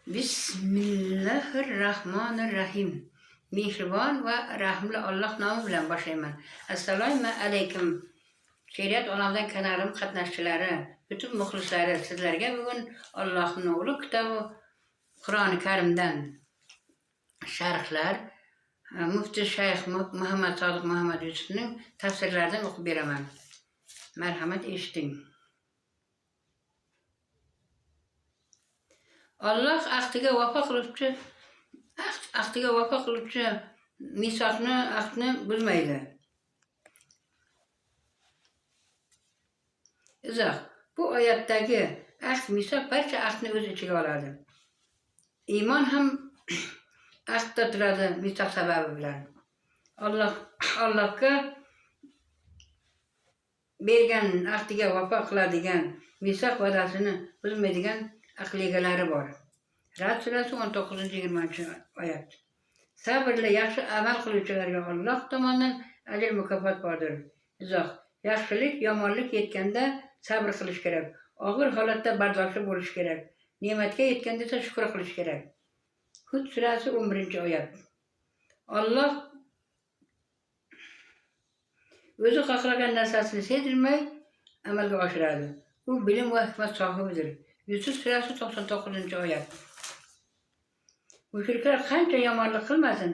Bismillahirrahmanirrahim. Mehribon va rahimli Alloh nomi bilan boshlayman. Assalomu alaykum. She'riyat olamdan kanalim qatnashchilari, butun muxlislari, sizlarga bugun Allohning ulug' kitobi Qur'oni Karimdan sharhlar, mufti shayx Muhammad Sodiq Muhammad Yusufning tafsirlaridan o'qib beraman. Marhamat, eshiting. Alloh ahdiga vafo qiluvchi misoqni, ahdni buzmaydi. Izoh. Bu oyatdagi ahd, misoq barcha ahdni o'z ichiga oladi. Iymon ham ahdda turadi misoq sababi bilan. Allohga bergan ahdiga vafo qiladigan, misoq va'dasini buzmaydigan aql egalari bor. Ra'd surasi 19-20 oyat. Sabrli, yaxshi amal qiluvchilarga Alloh tomonidan ajr mukofot bordir. Izoh. Yaxshilik, yomonlik yetganda sabr qilish kerak. Og'ir holatda bardoshli bo'lish kerak. Ne'matga yetganda esa shukr qilish kerak. Hud surasi 11-oyat. Alloh o'zi xohlagan narsasini sezdirmay amalga oshiradi. U bilim va hikmat sohibidir. Yusuf surasi 99-oyat. Mushriklar qancha yomonlik qilmasin,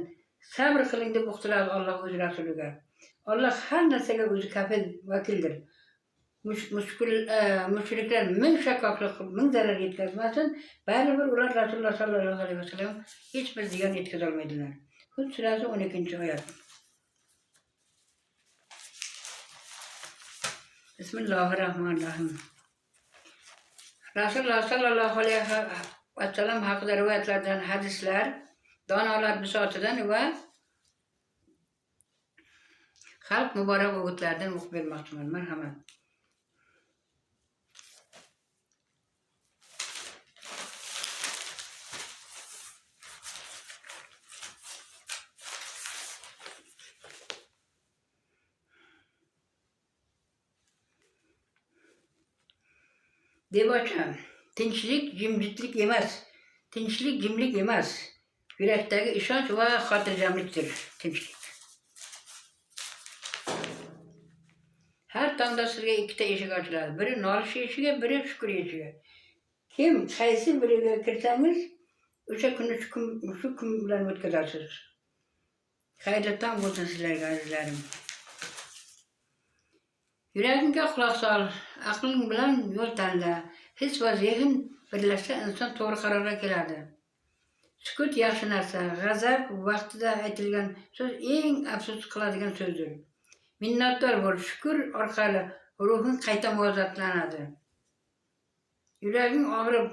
sabr qiling deb uqtiradi Alloh o'z rasuliga. Alloh har narsaga o'zi kafil, vakildir. Mushriklar ming shakkoklik qilib, ming zarar yetkazmasin, baribir ular Rasululloh sollallohu alayhi vasallam hech bir ziyon yetkazolmaydilar. Hud surasi 12-oyat. Bismillahirrohmanirrohim. Rasululloh sollallohu alayhi vasallam haqida rivoyatlardan hadislar, donolar bisotidan va xalq muborak o'gitlaridan o'qib bermoqchiman. Marhamat. Debocha, tinchlik jimjitlik emas. Tinchlik jimlik emas. Yurakdagi ishonch va xotirjamlikdir tinchlik. Har tongda sizga ikkita eshik ochiladi. Biri nolish eshigi, biri shukr eshigi. Kim qaysi biriga kirsangiz, o'sha kunni shu kun bilan o'tkazasiz. Xayrli tong bo'lsin sizlarga, azizlarim. Yuragingga quloq sol, aqling bilan yo'l tanla. His va zehn birlashsa inson to'g'ri qarorga keladi. Sukut yaxshi narsa. G'azab vaqtida aytilgan so'z eng afsus qiladigan so'zdir. Minnatdor bo'l, shukr orqali ruhing qayta muvozanatlanadi. Yuraging og'rib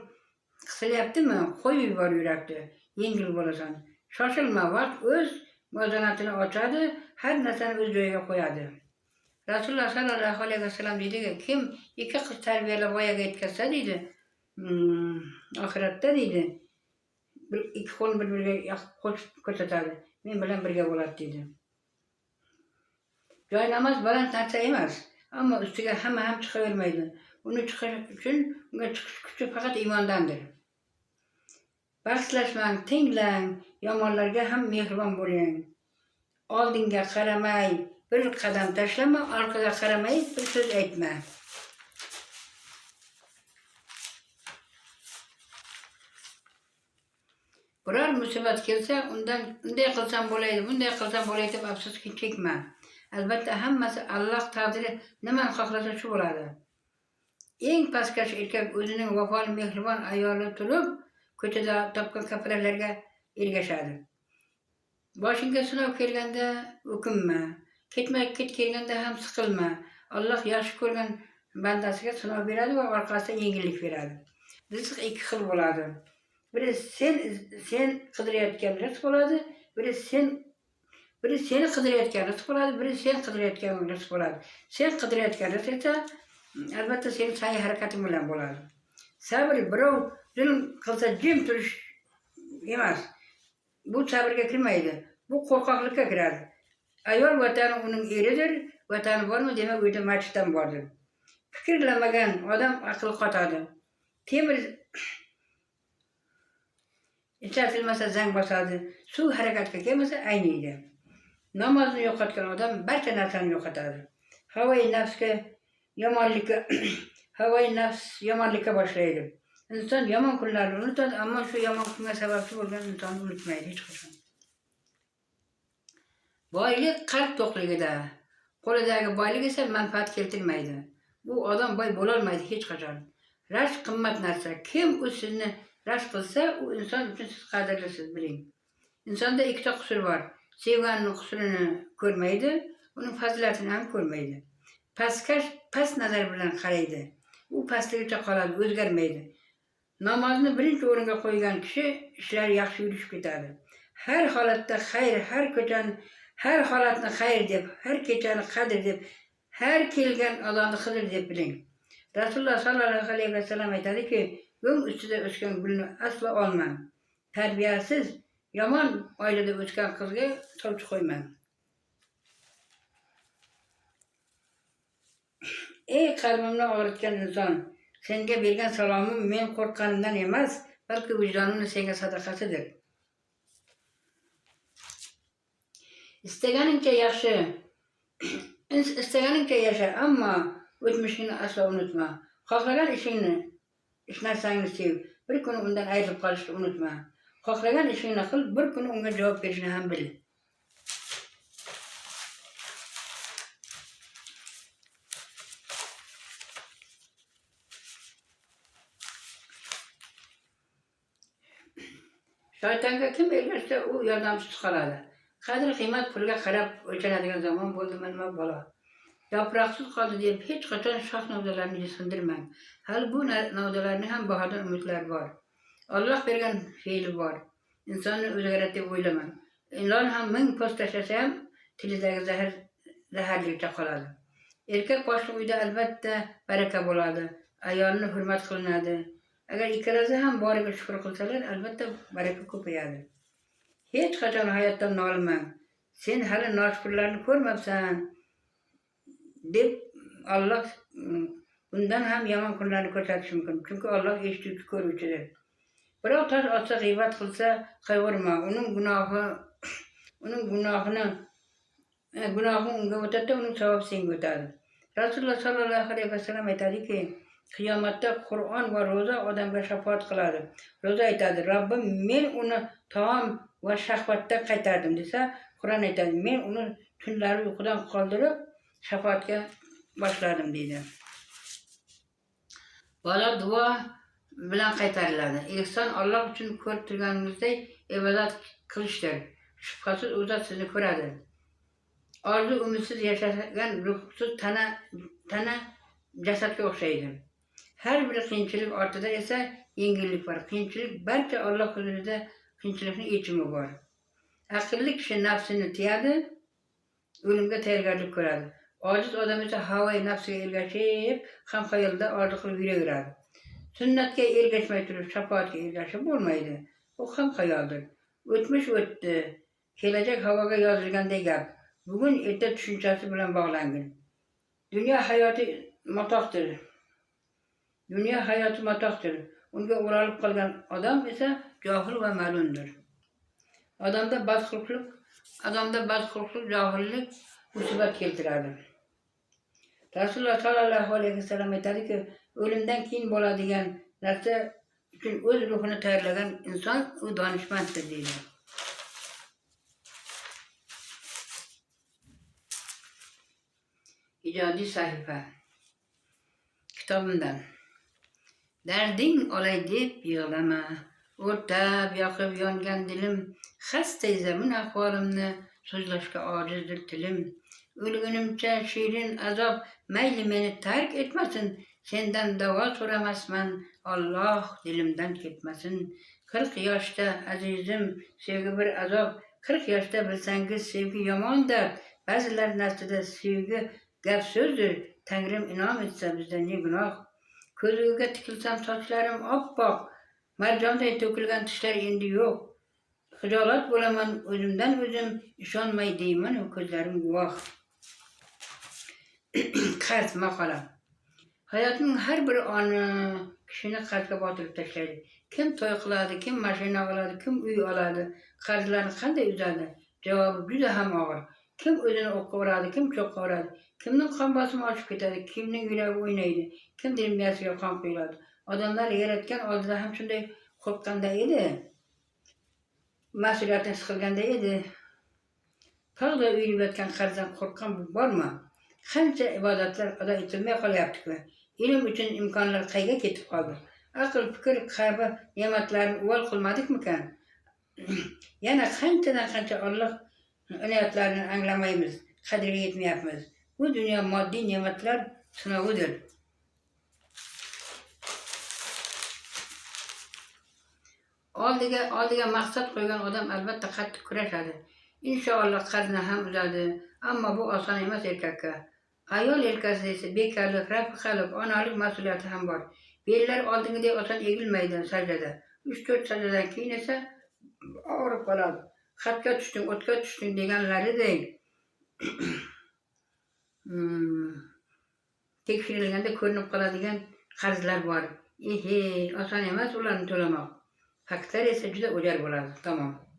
qisilyaptimi? Qo'yib yubor yurakni, yengil bo'lasan. Shoshilma, vaqt o'z muvozanatini ochadi, har narsani o'z joyiga qo'yadi. Rasululloh sollallohu alayhi vasallam deydiki, kim ikki qiz tarbiyalab voyaga yetkazsa deydi, oxiratda deydi, bir ikki qo'lni bir-biriga qo'shib ko'rsatadi. Men bilan birga bo'ladi deydi. Joy namoz baland narsa emas, ammo ustiga hamma ham chiqavermaydi. Uni chiqish uchun unga chiqish kuchi faqat iymondandir. Bahslashmang, tinglang, yomonlarga ham mehribon bo'ling. Oldinga qaramay bir qadam tashlama, orqaga qaramay bir so'z aytma. Biror musibat kelsa, undan unday qilsam bo'laydi, bunday qilsam bo'laydi deb afsus chekma. Albatta hammasi Alloh taqdiri, nimani xohlasa shu bo'ladi. Eng pastkash erkak o'zining vafoli, mehribon ayoli turib, ko'chada topgan kapalaklarga ergashadi. Boshingga sinov kelganda o'kinma, ketma-ket kelganda ham siqilma. Alloh yaxshi ko'rgan bandasiga sinov beradi va orqasidan yengillik beradi. Rizq ikki xil bo'ladi. Biri sen qidirayotgan rizq bo'ladi, biri seni qidirayotgan rizq bo'ladi, biri sen qidirayotgan rizq bo'ladi. Sen qidirayotgan rizq esa albatta seni sa'y harakating bilan bo'ladi. Sabr birov zulm qilsa jim turish emas. Bu sabrga kirmaydi. Bu qo'rqoqlikka kiradi. Ayol vatani uning eridir. Vatani bormi, demak uyda masjid ham bordir. Fikrlamagan odam aqli qotadi. Temir Ishlatilmasa zang bosadi, suv harakatga kelmasa ayniydi. Namozni yo'qotgan odam barcha narsani yo'qotadi. Havoi nafsga yomonlikka havoi nafs yomonlikka boshlaydi. Inson yomon kunlarni unutadi, ammo shu yomon kunga sababchi bo'lgan insonni unutmaydi hech qachon. Boylik qalb to'qligida, qo'lidagi boylik esa manfaat keltirmaydi. Bu odam boy bo'lolmaydi hech qachon. Rashk qimmat narsa. Kim u sizni rashk qilsa, u inson uchun siz qadrlisiz, biling. Insonda ikkita qusur bor. Sevganining qusurini ko'rmaydi, uning fazilatini ham ko'rmaydi. Pastkash past nazar bilan qaraydi. U pastligicha qoladi, o'zgarmaydi. Namozni birinchi o'ringa qo'ygan kishi ishlari yaxshi yurishib ketadi. Har holatda xayr, har ko'chani, har holatni xayr deb, har kechani qadr deb, har kelgan odamni Xizr deb biling. Rasululloh sollallohu alayhi vasallam aytadiki, go'ng ustida o'sgan gulni aslo olmang. Tarbiyasiz, yomon oilada o'sgan qizga sovchi qo'ymang. Ey qalbimni og'ritgan inson, senga bergan salomim men qo'rqqanimdan emas, balki vijdonimni senga sadaqasidir. Istaganingcha yaxshi, istaganingcha yasha, ammo o'tmishingni aslo unutma. Xohlagan ishingni, ish narsangni sev, bir kuni undan ayrilib qolishni unutma. Xohlagan ishingni qil, bir kuni unga javob berishni ham bil. Shaytonga kim ergashsa, u yordamsiz qoladi. Qadr-qiymat pulga qarab o'lchanadigan zamon bo'ldimi nima balo. Yaproqsiz qoldi deb hech qachon shox novdalarini sindirmang. Hali bu novdalarning ham bahordan umidlari bor. Alloh bergan fe'li bor. Insonni o'zgaradi deb o'ylamang. Ilon ham ming po'st tashlasa ham tilidagi zahar zaharligicha qoladi. Erkak boshliq uyda albatta baraka bo'ladi. Ayolni hurmat qilinadi. Agar ikkalasi ham boriga shukr qilsalar, albatta baraka ko'payadi. Hech qachon hayotdan nolimang. Sen hali noshukrlarni ko'rmabsan deb Alloh bundan ham yomon kunlarni ko'rsatishi mumkin. Chunki Alloh eshituvchi, ko'ruvchidir. Birov tosh otsa, g'iybat qilsa, qayg'urma. Uning gunohi, uning gunohini gunohi unga o'tadi, uning savobi senga o'tadi. Rasululloh sollallohu alayhi vasallam aytadiki, qiyomatda Qur'on va ro'za odamga shafoat qiladi. Ro'za aytadi, Robbim men uni taom va shahvatdan qaytardim desa, Qur'on aytadi, men uni tunlari uyqudan qoldirib shafoatga boshladim deydi. Balo duo bilan qaytariladi. Ehson Alloh uchun ko'rib turganingizdek ibodat qilishdir. Shubhasiz u zot sizni ko'radi. Orzu umidsiz yashagan ruhsiz tana jasadga o'xshaydi. Har bir qiyinchilik ortida esa yengillik bor. Qiyinchilik barcha Alloh huzurida qiyinchilikning yechimi bor. Aqlli kishi nafsini tiyadi, o'limga tayyorgarlik ko'radi. Ojiz odam esa havoi nafsiga ergashib, ham xayolda orzu qilib yuraveradi. Sunnatga ergashmay turib shafoatga ergashib bo'lmaydi. Bu ham xayoldir. O'tmish o'tdi, kelajak havoga yozilganday gap. Bugun erta tushunchasi bilan bog'langin. Dunyo hayoti matohdir. Dunyo hayoti matohdir. Unga o'ralib qolgan odam esa johil va malundir. Odamda badxulqlik, johillik musibat keltiradi. Rasululloh sollallohu alayhi vasallam aytadiki, o'limdan keyin bo'ladigan narsa uchun o'z ruhini tayyorlagan inson u donishmanddir deydi. Ijodiy sahifa kitobimdan. Darding olay deb yig'lama, o'rtab yoqib yongan dilim, xasta zamin ahvolimni so'zlashga ojizdir tilim. O'lgunimcha shirin azob mayli meni tark etmasin, sendan davo so'ramasman, Alloh dilimdan ketmasin. 40 yoshda azizim sevgi bir azob, 40 yoshda bilsangiz sevgi yomon dard, ba'zilar nazdida sevgi gap so'zdir, Tangrim inom etsa bizda ne gunoh. Ko'zguga tikilsam sochlarim oppoq, marjonday to'kilgan tishlar endi yo'q. Xijolat bo'laman o'zimdan o'zim, ishonmay deyman u ko'zlarim guvoh. Qarz maqola. Hayotning har bir oni kishini qarzga botirib tashlaydi. Kim to'y qiladi, kim mashina oladi, kim uy oladi, qarzlarni qanday uzadi? Javobi juda ham og'ir. Kim o'zini o'qqa uradi, kim cho'qqa uradi, kimning qon bosimi oshib ketadi, kimning yuragi o'ynaydi, kimdir miyasiga qon quyiladi. Odamlar yaratgan oldida ham shunday qo'rqqanda edi. Mas'uliyatni his qilganda edi. Tog'da uyilib yotgan qarzdan qo'rqqan bormi? Qancha ibodatlar ado etilmay qolyapti-ku. Ilm uchun imkonlar qayga ketib qoldi? Aql, fikr kabi ne'matlarni uvol qilmadikmikan? Yana qanchadan qancha Alloh inoyatlarini anglamaymiz, qadriga yetmayapmiz. Bu dunyo moddiy ne'matlar sinovidir. Oldiga maqsad qo'ygan odam albatta qattiq kurashadi. Inshaalloh qarzni ham uzadi. Ammo bu oson emas erkakka. Ayol yelkasida esa bekalik, rafiqalik, onalik mas'uliyati ham bor. Bellar oldingidek oson egilmaydi sajdada. 3-4 sajdadan keyin esa og'rib qoladi. Xatga tushding, o'tga tushding deganlaridek tekshirilganda ko'rinib qoladigan qarzlar bor. Ehe, oson emas ularni to'lamoq. Faktlar esa juda o'jar bo'ladi. Tamom.